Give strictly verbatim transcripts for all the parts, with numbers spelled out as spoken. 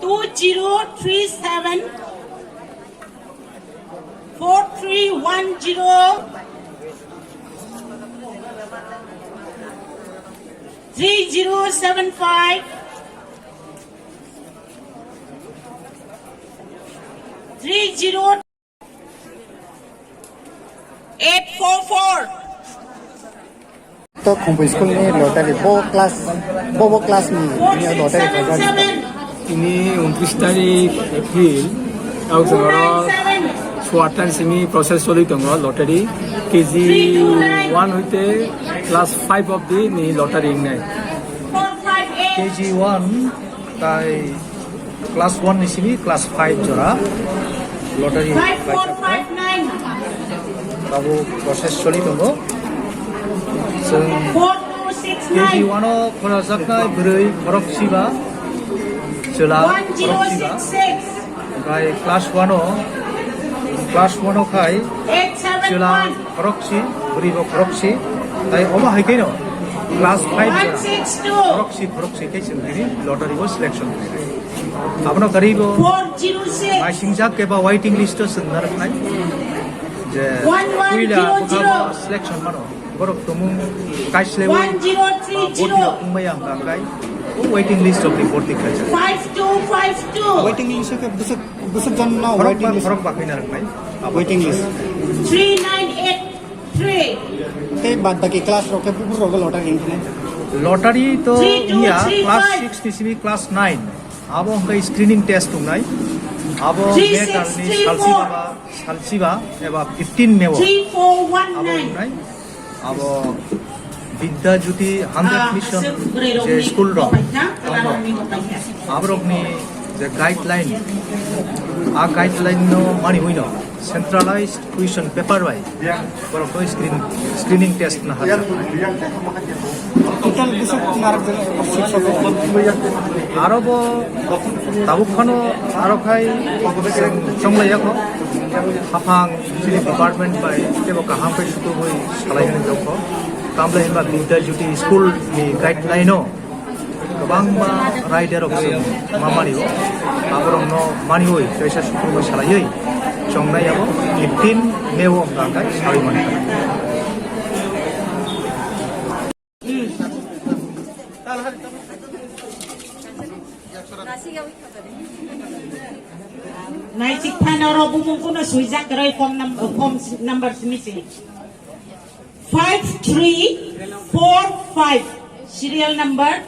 Two zero three seven four three one zero three zero seven five three zero eight four four. To Khumphwi school ni lottery bo class, bo bo class ni ni lottery khaijak. Ini untris tarik April, tau sengoro suatan simi process choli tongo lottery. K G one hoite class five of the ni lottery ingnai. K G one tai class one ni simi class five jora lottery five four five nine. Abo process choli tongo. Chwng four two six nine. K G one o khorokjaknai bwrwi khorok siba, chwla khorok siba. Omohai class one o, class one o khai chwla khorok si, bwrwi bo khorok si. Tai omohai khe no class five jora khorok si, khorok si khe chwng tini lottery bo selection khainai. Abono kwrwi bo naisingjak eba waiting list o chwng narwknai. Je puila bwkha bo selection mano. Borok tumung kaislewui borti rok wngmaya hwnkha khe o waiting list rok ni borti khaijak. Five two five two. Waiting list khe bwswk, bwswk jon no waiting list. Khorok ba khaina rwknai. Waiting list. Three nine eight three. Tei bad baki class rok khe buphuru rok lottery wngkhe nai. Lottery to wngya class six ni simi class nine. Abo hwnkhe screening test wngnai. Abo metal ni salsiba ba, salsiba eba fifteen May o. Abo wngnai. Abo Vidya Jyoti hundred mission je school rok tongo. Aborokni je guideline, a guideline no maniwi no centralized question paper bai borok to screen, screening test na hajak. Total bwswk narwk jani? Aro bo tabuk phano aro khai chonglaiya kho. Haphang chini department bai tebo kaham khe sutubui salai hwnwi jokho. Tamle hwnba Vidya Jyoti school ni guideline o kwbangma raida rok chwng ma mani o, aborok no maniwi kaisa sutubui salaiwi chongnai abo fifteen May o hwnka hwnka salai mankha. Naichik phano oro bumung kuno swijak kwrwi form num-, form number simi se. Five three four five, serial number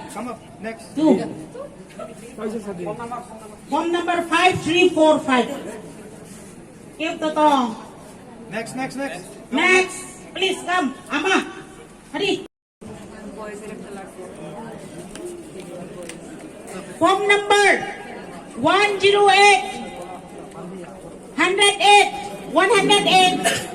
two. Form number five three four five. Kep to to. Next, next, next. Next, please come. Ama, hari. Form number one zero eight, hundred eight, one hundred eight.